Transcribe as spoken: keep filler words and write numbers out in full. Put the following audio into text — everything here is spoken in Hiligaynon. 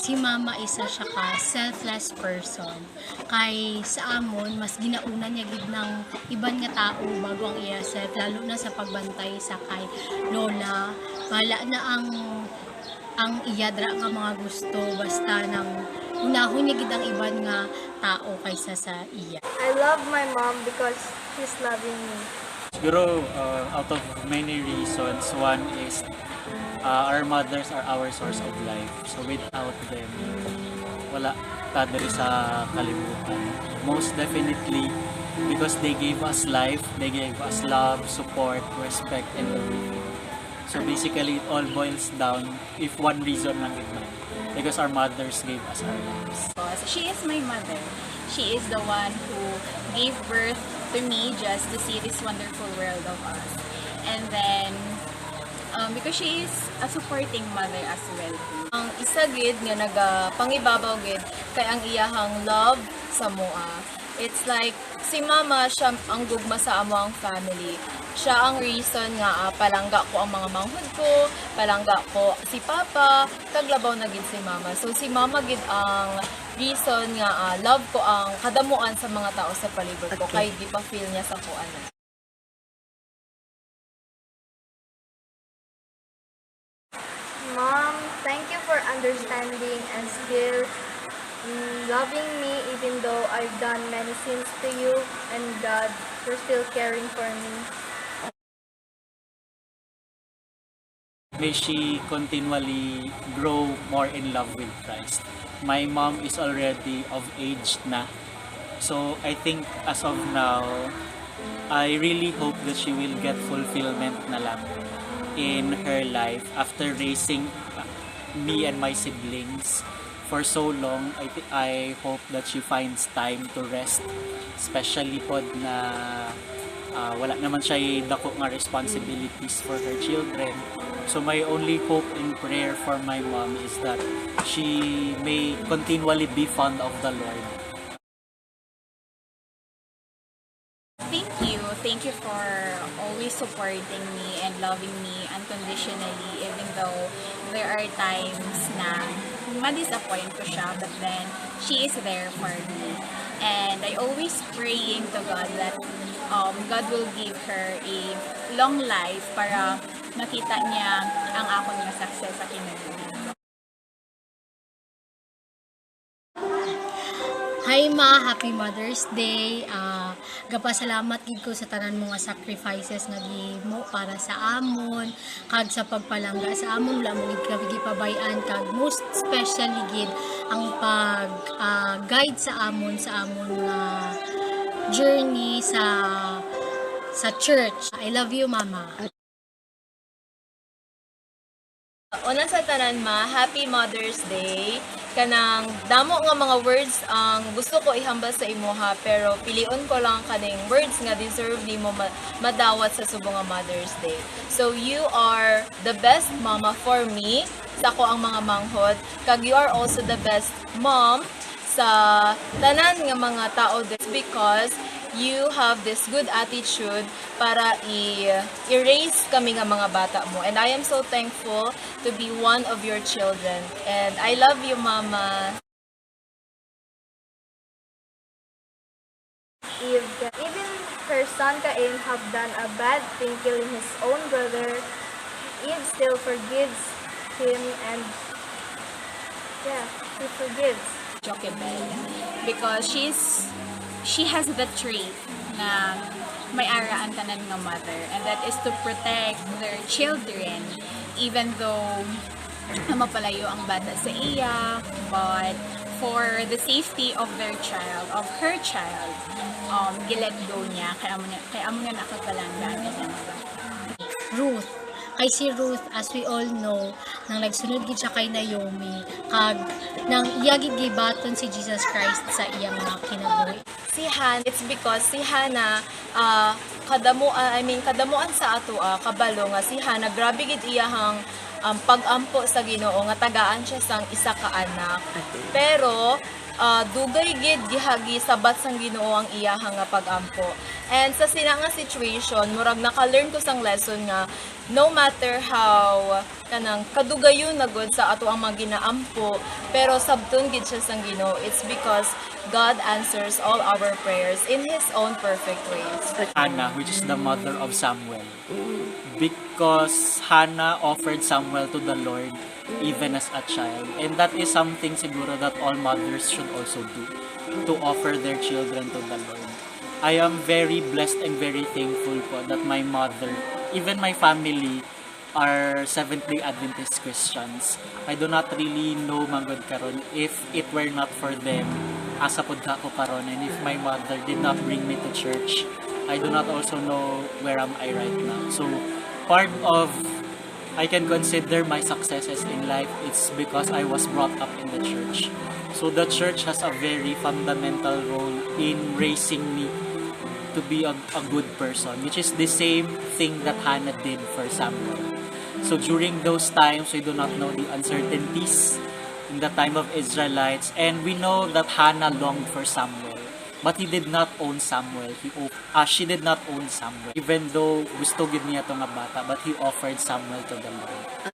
Si mama isa siya ka selfless person. Kay sa amon, mas ginauna niya gid ng iban nga tao bago ang iya self, lalo na sa pagbantay sa kay lola. Bala na ang ang iya dra nga mga gusto, basta nang unahon niya gid ang iban nga tao kaysa sa iya. I love my mom because she's loving me. Siguro, uh, out of many reasons, one is uh, our mothers are our source of life. So without them, wala ta diri sa kalibutan. Most definitely, because they gave us life, they gave us love, support, respect, and everything. So basically, it all boils down if one reason lang gid man. Because our mothers gave us our lives. Because she is my mother. She is the one who gave birth to me just to see this wonderful world of us. And then, um, because she is a supporting mother as well. Ang isa gid nga nagapangibabaw gid kay ang iyahang love sa mua. It's like si mama siya ang gugma sa amo ang family. Siya ang reason nga ah, palangga ko ang mga manghod ko, palangga ko si papa, kag labaw na gid si mama. So si mama gid ang reason nga ah, love ko ang kadamuan sa mga tao sa palibot ko Okay. Kay gipa-feel niya sa kuan. Mom, thank you for understanding and still mm, loving me even though I've done many sins to you and God, you're still caring for me. May she continually grow more in love with Christ. My mom is already of age na. So I think as of now, I really hope that she will get fulfillment na lang in her life after raising me and my siblings for so long. I, thi- I hope that she finds time to rest, especially pod na ah, wala naman siya dako nga responsibilities for her children. So my only hope and prayer for my mom is that she may continually be fond of the Lord. Thank you. Thank you for always supporting me and loving me unconditionally, even though there are times na ma-disappoint ko siya, but then she is there for me. And I always praying to God that um, God will give her a long life para makita niya ang akon nga success sa kinabuhi. Hi ma, happy Mother's Day. Ah, gapasalamat gid ko sa tanan mo nga sacrifices nga gihimo para sa amon kag sa pagpalangga sa amon. Wala mo gid kami gipabay-an kag most especially gid ang pag ah, guide sa amon sa amon nga journey sa sa church. I love you, mama. Una sa tanan, ma, happy Mother's Day. Kanang damo nga mga words ang gusto ko ihambal sa imuha, pero pilion ko lang kaning words nga deserve nimo ma- madawat sa subong nga Mother's Day. So you are the best mama for me sa ko ang mga manghod, kag you are also the best mom sa tanan nga mga tao, this because you have this good attitude para i- i-raise kami nga mga bata mo. And I am so thankful to be one of your children. And I love you, Mama. Eve. Even her son Cain have done a bad thing killing his own brother. Eve still forgives him and yeah, he forgives. Jokebed, because she's she has the trait na may ara ang tanan nga mother, and that is to protect their children even though mapalayo ang bata sa iya, but for the safety of their child, of her child, um, gilet go niya kay amo niya, kay amo niya nakapalangga ang iyang bata. Ruth. Kay si Ruth, as we all know, nang nagsunod gid siya kay Naomi, kag nang iya gid gibaton si Jesus Christ sa iya nga kinabuhi. Si Han, it's because si Hana, ah, kadamuan, I mean, kadamuan sa ato, ah, kabalo nga si Hana, grabe gid iyahang um, pag-ampo sa Ginoo nga tagaan siya sang isa ka anak. Pero ah, dugay gid gihagi sabat sang Ginoo ang iyaha nga pag-ampo. And sa sina nga situation, murag naka-learn ko sang lesson nga no matter how Kanang kadugayon na gud sa ato ang mga ginaampo, pero sabton gid siya sang Ginoo. It's because God answers all our prayers in His own perfect ways. Hannah, which is the mother of Samuel. Because Hannah offered Samuel to the Lord even as a child. And that is something siguro that all mothers should also do, to offer their children to the Lord. I am very blessed and very thankful po that my mother, even my family, are Seventh-day Adventist Christians. I do not really know man gud karon if it were not for them, asa pod ka ako karon, and if my mother did not bring me to church, I do not also know where am I right now. So, part of I can consider my successes in life, it's because I was brought up in the church. So the church has a very fundamental role in raising me to be a, a good person, which is the same thing that Hannah did for Samuel. So during those times, we do not know the uncertainties in the time of Israelites, and we know that Hannah longed for Samuel, but he did not own Samuel. He o- uh, she did not own Samuel, even though gusto gid niya to nga bata, but he offered Samuel to the Lord.